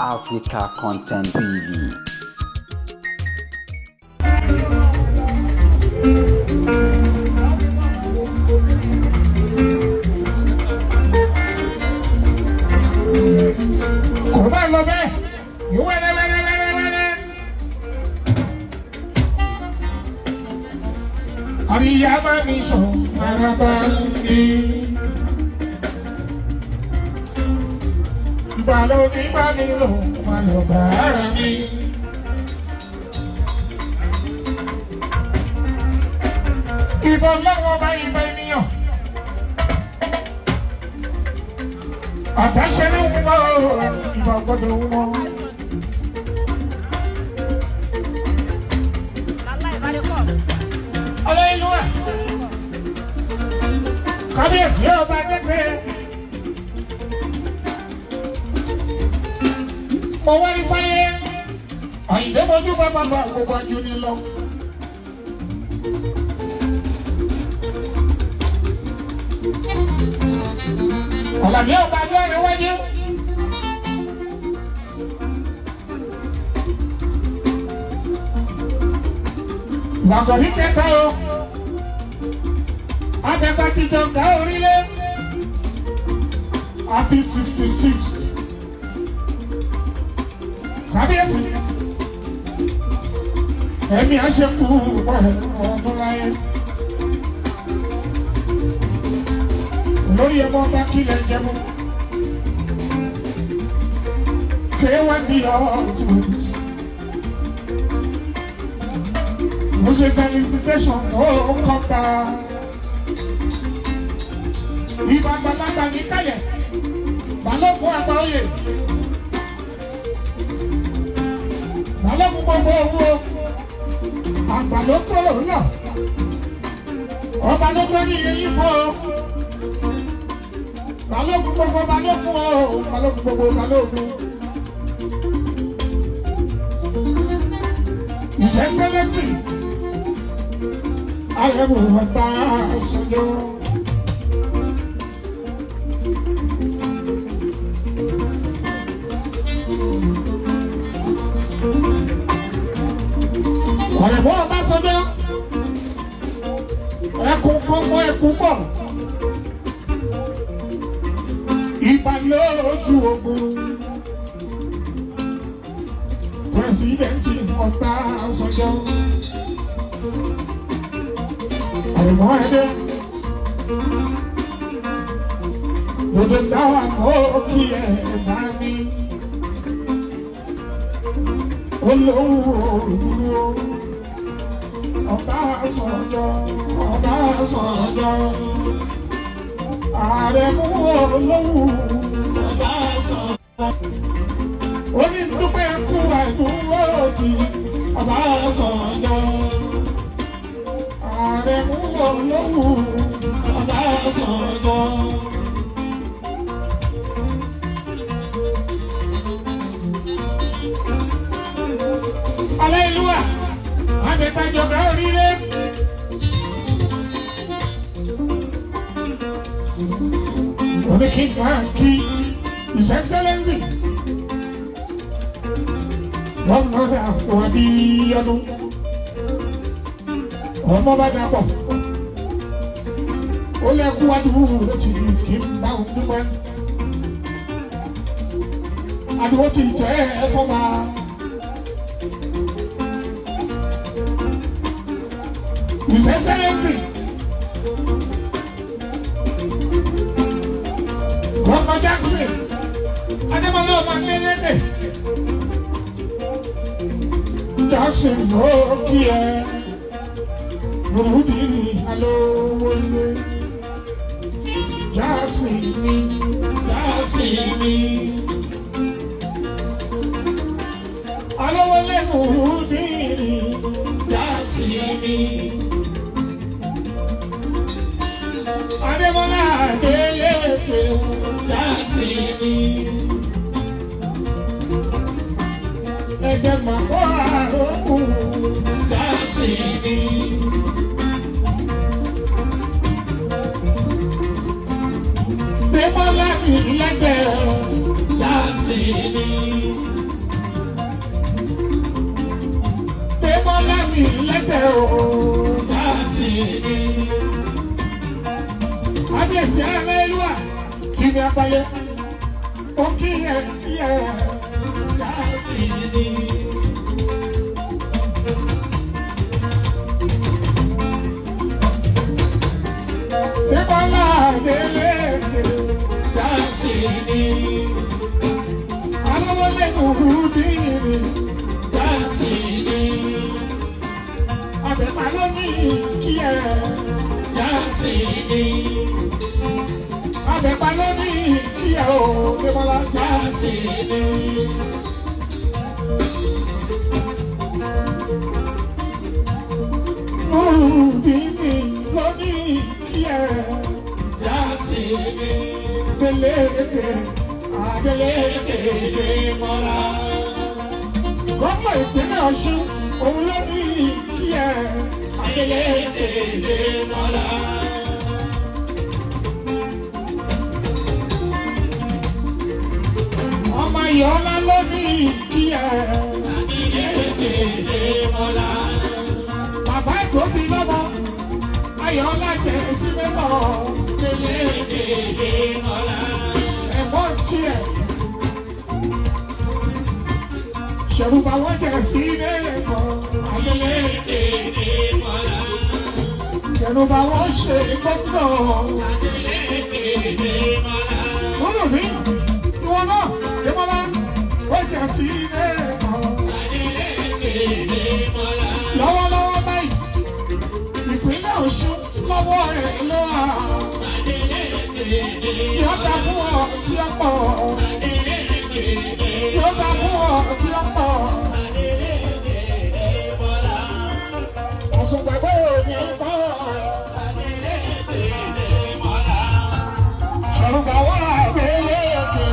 Africa Content TV. Kò bá lọ bẹ́ẹ̀ yóò wẹ́rẹ́ wẹ́rẹ́ wẹ́rẹ́ wẹ́rẹ́. Àríyá bá mi sọ araba mi. Ìgbà ló ní bá mi lò má lọ bá ara mi. Ìbọn lọ́wọ́ bá ìbọn ènìyàn. Àbáṣe ní wọ́n ìbọn gbọ́dọ̀ wọ́n. Ọlọ́ìlúwà. Kábíyèsí ọba gbẹgbẹ. Mo wá rí fáyé. Àyìndé mojú bàbá bá gbogbo ajú ni lọ. Ọ̀làní ọba lọ́rẹ̀ wáyé. Làgọ̀rí kẹta o. Abẹ́gbà ti jọ̀ǹgá orílẹ̀. Happy 66. Kábíyèsí. Ẹ̀mí àṣekú ọdún láyé. Lórí ẹmọ bá kílẹ̀ jẹmu. K1 bí ọ̀tún. Mo ṣe felicitation ó kọ́ta. Ìbá àgbàlagbà ní kálẹ̀. Balógun àgbà oyè. Balógun gbogbo owó. Àgbà ló tó lòun náà. Ọba ló tó ní iye yín fún ọ. Balógun gbogbo balógun o. Balógun gbogbo balógun. Ìṣẹ́sẹ́lẹ́tì. Arẹ̀mú ọba ṣọjọ́. Ọ̀rẹ̀mú ọba ṣọjọ́. Ẹkùn kọ́kọ́ ẹkùn pọ̀. Ìbà lójú ogun. Pírẹsidẹ́ǹtì ọba ṣọjọ́. Àrẹ̀mú ẹ̀dẹ́. Gbogbo dáwà kó kí ẹ bá mi. Olówó òwúrò. Ọba sọ̀jọ́, ọba sọ̀jọ́. Àrẹ̀mú olówó. Ọba sọ̀jọ́. Onídùúpẹ́ kú àìdúró tì. Ọba sọ̀jọ́. Àrẹ̀mú olówó. Ọba sọ̀jọ́. Aláìlúwà, àgbẹ̀tajọba orílẹ̀. Oníkíkà kí His Excellency. Wọ́n mọ̀ àwọn abíyọ́dún. Ọmọ bá dàpọ̀. Ó lẹ́kú wájú ló ti kí n bá òun dúpẹ́. Àdúgbò ti tẹ́ ẹ fọ́ máa. His Excellency. Governor Jackson. Adébọ́lá ọmọ Adélékè. Jackson ló kí ẹ. Rúdìní alówólé. Jackson ní Jackson ní. Alówólé Rúdìní Jackson ní. Adébọ́lá Adélékè Jackson ní. Ẹgbẹ́ màkó àròkù Jackson ní. Débọ́lá mi lẹ́gbẹ̀ẹ́ Jackson ní. Agbálẹ̀ ó kí ẹ kí ẹ Yásìnì. Débọ́lá Adélékè Yásìnì. Alówólé Nùrùdíìnì Yásìnì. Àbẹ̀pà ló ní kí ẹ Yásìnì. Àbẹ̀pà ló ní kí ẹ o Débọ́lá Yásìnì. Nùrùdíìnì ló ní kí ẹ Yásìnì. Adélékè Adélékè Débọ́lá. Gómìnà ìpínlẹ̀ Ọ̀ṣun òun ló ní kí ẹ Adélékè Débọ́lá. Ọmọ Ìyọ́lá ló ní kí ẹ Adélékè Débọ́lá. Bàbá ìtòbí lọ́mọ Ayọ̀ọ́lá jẹ́ símẹ́tọ̀ Adélékè Débọ́lá. Ẹ̀gbọ́n tiẹ̀ ṣẹ̀rùbà wọ́n jẹ́ sí ilé ẹ̀kọ́ Adélékè Débọ́lá. Ṣẹ̀rùbà wọ́n ṣe gómìnà Adélékè Débọ́lá. Lọ́dọ̀ mi, ìwọ náà Débọ́lá ó jẹ́ sí ilé ẹ̀kọ́ Adélékè Débọ́lá. Lọ́wọ́lọ́wọ́ báyìí, ìpínlẹ̀ Ọ̀ṣun lọ́wọ́ rẹ̀ ló wà. Yóò dá fún ọ tí ó pọ̀. Yóò dá fún ọ tí ó pọ̀. Ọ̀ṣun gbàgbé òní pọ̀. Ṣọ̀rùbà wà Adélékè.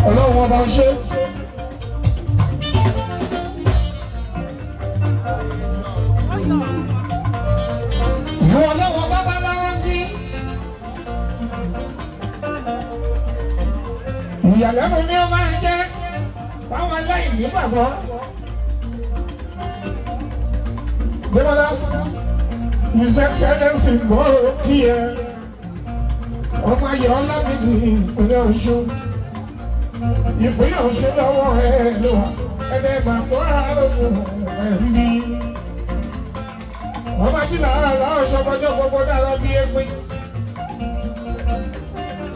Ọlọ́run ọba ń ṣe. Ìwọ ọlọ́run ọba bá lára sí. Ìyàlẹ́nu ni ó máa jẹ́ fáwọn aláìní gbàgbọ́. Gbẹ́mọ́lá, His Excellency gbọ́rọ̀ kí ẹ. Ọmọ ayọ̀ ọlámìdì ìpínlẹ̀ Ọ̀ṣun. Ìpínlẹ̀ Ọ̀ṣun lọ́wọ́ ẹ ló wà. Ẹgbẹ́ gbàgbọ́ àrùn ẹ̀rí ni. Ọba tí làárà láwọn ṣọmọjọ́ gbogbo dára bí ẹgbẹ́.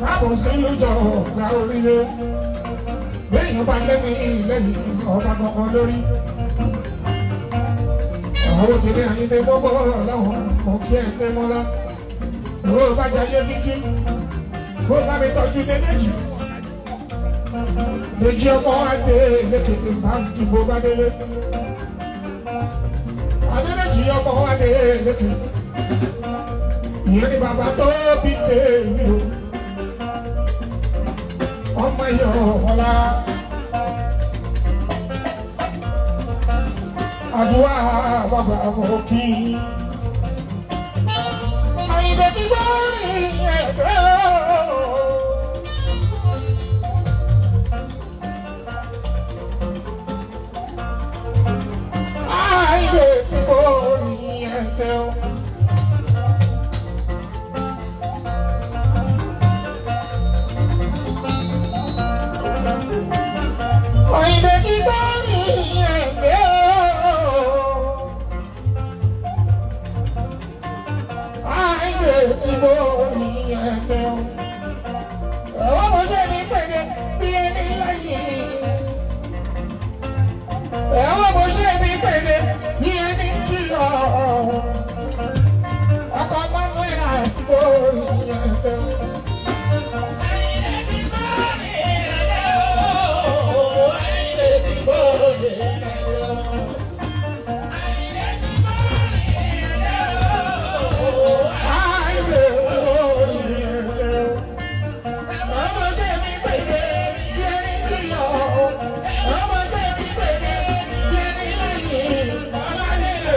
Káàbọ̀ sí lójó ọ̀gá orílẹ̀. Béèyàn bá lẹ́nu lẹ́yìn ọba kankan lórí. Àwọn tèmi àyíndé gbogbo láwọn kò kí ẹ lé mọ́lá. Owó bá jayé títí. Kó bá mi tọ́jú ní méjì. Méjì ọmọ adé lékè bá ń dìbò bá délé. Adéléjì ọmọ adé lékè. Ìyẹn ni bàbá tó bí dé mi o. Ọmọ yọ̀ ọ̀la. Àdúrà bàbá mo kí.